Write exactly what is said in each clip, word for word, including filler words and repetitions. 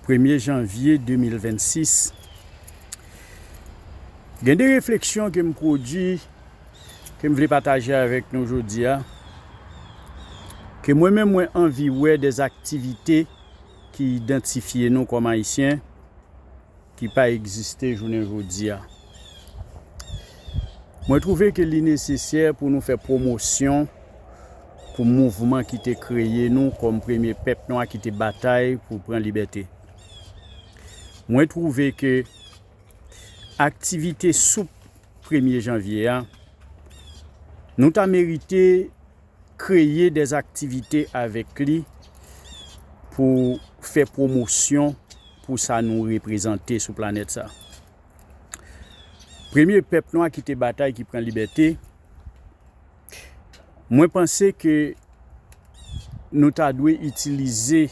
Premye janvye de mil vennsis, gen de refleksyon ke m pwodui, ke m vle pataje avèk nou jodi a, ke mwen menm mwen anvi wè de aktivite ki idantifye nou kòm Ayisyen, ki pa egziste jounen jodi a. Mwen twouve ke li nesesè pou nou fè pwomosyon pou mouvman ki te kreye nou kòm premye pèp nwa ki te batay pou pran libète. Mwen twouve ke aktivite soup premye janvye a, nou ta merite kreye de aktivite avèk li pou fè pwomosyon pou sa nou reprezante sou planèt sa. Premye pèp nwa ki te batay, ki pran libète, mwen panse ke nou ta dwe itilize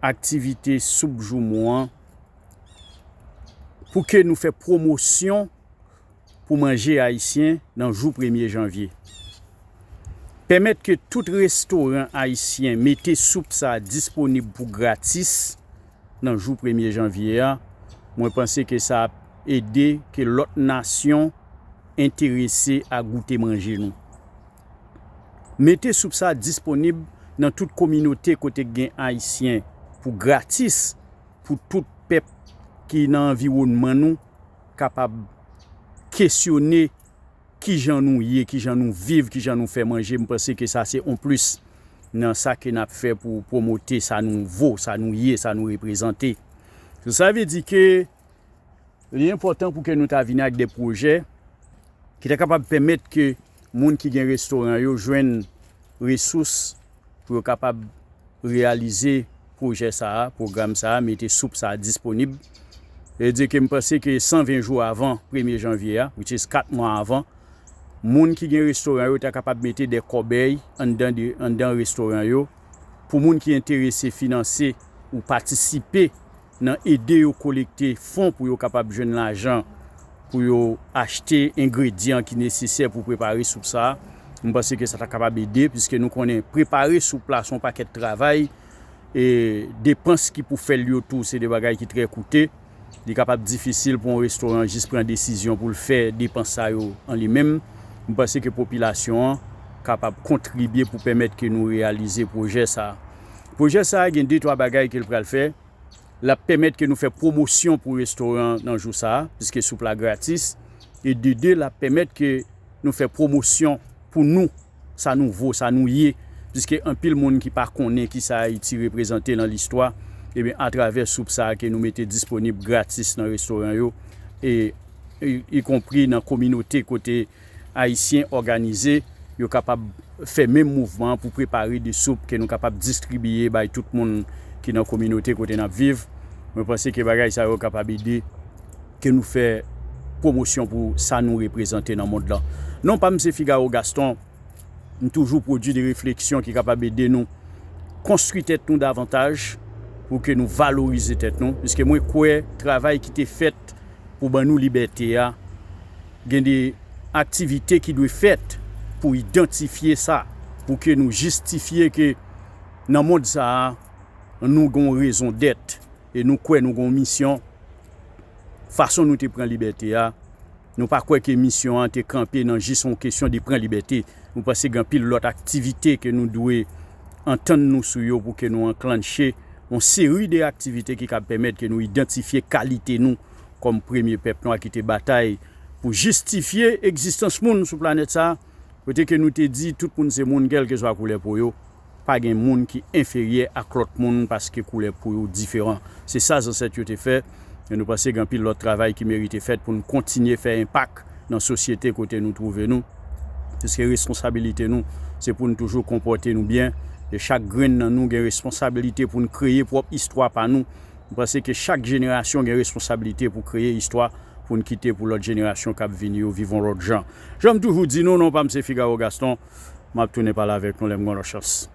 aktivite soup joumou an pou ke nou fè pwomosyon pou manje ayisyen nan jou premye janvye. Pèmèt ke tout restoran ayisyen mete soup sa a disponib pou gratis nan jou premye janvye a, mwen panse ke sa ap ede ke lòt nasyon enterese a goute manje nou. Mete soup sa a disponib nan tout kominote kote gen ayisyen pou gratis, pou tout pèp ki nan anviwònman nou kapab kesyone kijan nou ye, kijan nou viv, kijan nou fè manje. M panse ke sa se on plis nan sa ke n ap fè pou pwomote sa nou vo, sa nou ye, sa nou reprezante. Sa vle di ke li enpòtan pou ke nou ta vini ak de pwojè ki ta kapab pèmèt ke moun ki gen restoran yo jwenn resous pou yo kapab reyalize pwojè sa a, pwogram sa a, mete soup sa a disponib. Sa vle di ke m panse ke san ven jou avan premye janvye a, which is kat mwa avan, moun ki gen restoran yo ta kapab mete de kòbèy anndan de, anndan restoran yo pou moun ki enterese finanse ou patisipe nan ede yo kolekte fon pou yo kapab jwenn lajan pou yo achte engredyan ki nesesè pou prepare soup sa a. M panse ke sa ta kapab ede, piske nou konnen prepare soup la se yon pakèt travay, e depans ki pou fè l yo tou, se de bagay ki trè koute. Li kapab difisil pou yon restoran jis pran desizyon pou l fè depans sa yo an li menm. M panse ke popilasyon an kapab kontribye pou pèmèt ke nou reyalize pwojè sa a. Pwojè sa a gen de twa bagay ke l pral fè. L ap pèmèt ke nou fè pwomosyon pou restoran nan jou sa a, piske soup la gratis. E de de, l ap pèmèt ke nou fè pwomosyon pou nou, sa nou vo, sa nou ye, piske anpil moun ki pa konnen kisa Ayiti reprezante nan listwa, ebyen, atravè soup sa a ke nou mete disponib gratis nan restoran yo, e, e, ikonpri nan kominote kote Ayisyen òganize, yo kapab fè menm mouvman an pou prepare de soup ke nou kapab distribiye bay tout moun ki nan kominote kote n ap viv. Mwen panse ke bagay sa yo kapab ede ke nou fè pwomosyon pou sa nou reprezante nan mond lan. Non pa m se Figaro Gaston, m toujou pwodui de refleksyon ki kapab ede nou konstwi tèt nou davantaj pou ke nou valorize tèt nou, piske mwen kwè travay ki te fèt pou ban nou libète a, gen de aktivite ki dwe fèt pou idantifye sa, pou ke nou jistifye ke nan mond sa a, nou gen yon rezon dèt, e nou kwè nou gen yon misyon. Fason nou te pran libète a, nou pa kwè ke misyon an te kanpe nan jis yon kesyon de pran libète. Nou panse gen anpil lòt aktivite ke nou dwe antann nou sou yo pou ke nou anklanche yon seri de aktivite ki kab pèmèt ke nou idantifye kalite nou kòm premye pèp nwa ki te batay pou jistifye egzistans moun sou planèt sa a, kote ke nou te di tout moun se moun, kèlkeswa koulè po yo. Pa gen moun ki enferyè ak lòt moun paske koulè po yo diferan. Se sa zansèt yo te fè. E nou panse gen anpil lòt travay ki merite fèt pou n kontinye fè enpak nan sosyete kote nou twouve nou. Piske responsabilite nou, se pou n toujou konpòte nou byen. E chak grenn nan nou gen responsabilite pou n kreye pwòp istwa pa nou. M panse ke chak jenerasyon gen responsabilite pou kreye istwa pou n kite pou lòt jenerasyon k ap vini yo viv yon lòt jan. Jan m toujou di nou, non pa m se Figaro Gaston, m ap tounen pale avèk nou lè m gen lòt chans.